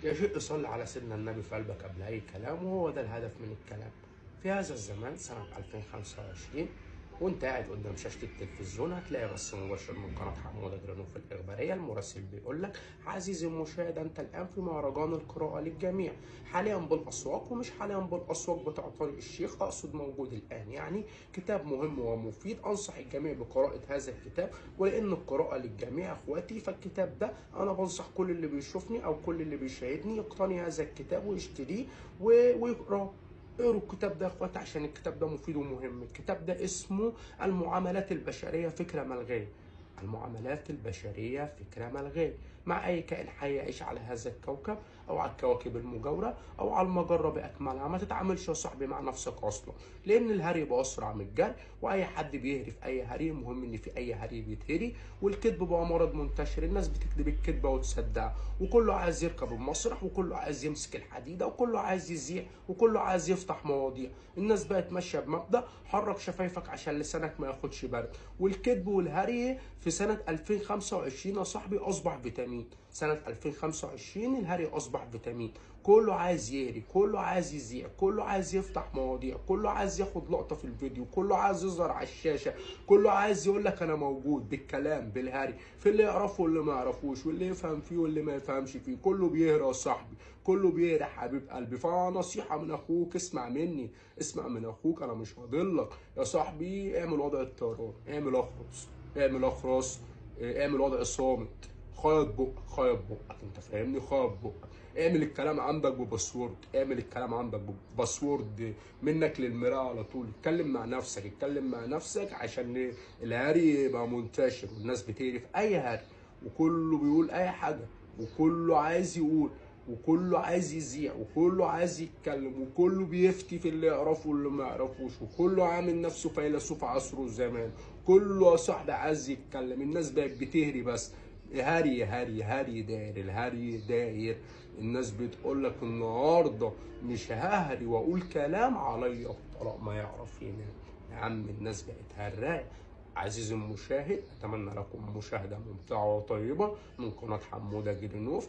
يا شيخ صلي على سيدنا النبي في قلبك قبل أي كلام، وهو ده الهدف من الكلام. في هذا الزمان سنة 2025 وانت قاعد قدام شاشة التلفزيون هتلاقي بث مباشر من قناة حمودة جرانوف الإخبارية. المراسل بيقول لك: عزيزي المشاهد، أنت الآن في مهرجان القراءة للجميع، حاليا بالأسواق، ومش حاليا بالأسواق بتاع طريق الشيخ، أقصد موجود الآن. يعني كتاب مهم ومفيد، أنصح الجميع بقراءة هذا الكتاب، ولأن القراءة للجميع أخواتي، فالكتاب ده أنا بنصح كل اللي بيشوفني أو كل اللي بيشاهدني يقتني هذا الكتاب ويشتريه ويقراه. اقروا الكتاب ده يا اخواتي عشان الكتاب ده مفيد ومهم. الكتاب ده اسمه المعاملات البشرية فكرة ملغية. المعاملات البشرية فكرة ملغية. مع أي كائن حي يعيش على هذا الكوكب أو على الكواكب المجاورة أو على المجرة بأكملها، ما تتعاملش يا صاحبي مع نفسك أصلا، لأن الهري بقى أسرع من الجري، وأي حد بيهري في أي هري، المهم إن في أي هري بيتهري. والكذب بقى مرض منتشر، الناس بتكذب الكذبة وتصدقها، وكله عايز يركب المسرح، وكله عايز يمسك الحديدة، وكله عايز يذيع، وكله عايز يفتح مواضيع. الناس بقت ماشية بمبدأ حرك شفايفك عشان لسانك ما ياخدش برد. والكذب والهري في سنة 2025 يا صاحبي أصبح فيتامين. سنة 2025 الهري أصبح فيتامين، كله عايز يهري، كله عايز يذيع، كله عايز يفتح مواضيع، كله عايز ياخد لقطة في الفيديو، كله عايز يظهر على الشاشة، كله عايز يقول لك أنا موجود، بالكلام بالهري، في اللي يعرفه واللي ما يعرفوش، واللي يفهم فيه واللي ما يفهمش فيه، كله بيهري يا صاحبي، كله بيهري حبيب قلبي. فنصيحة من أخوك، اسمع مني، اسمع من أخوك، أنا مش هضلك يا صاحبي. اعمل وضع الطيران، اعمل أخرس، اعمل أخرس، اعمل وضع صامت، خيط بقك، خيط بقك، انت فاهمني، خيط بقك، اعمل الكلام عندك ب password، اعمل الكلام عندك ب password منك للمرايه على طول. اتكلم مع نفسك، اتكلم مع نفسك عشان الهري يبقى منتشر، والناس بتهري في اي هري، وكله بيقول اي حاجه، وكله عايز يقول، وكله عايز يذيع، وكله عايز يتكلم، وكله بيفتي في اللي يعرفه واللي ما يعرفوش، وكله عامل نفسه فيلسوف عصره زمان، كله يا صاحبي عايز يتكلم. الناس بقت بتهري بس، هري هري هري داير، الهري داير. الناس بتقول لك النهارده مش ههري واقول كلام عليا الطلاق ما يعرف ينام. يا عم الناس بقت هرايه. عزيزي المشاهد، اتمنى لكم مشاهده ممتعة وطيبة من قناة حموده جرينوف.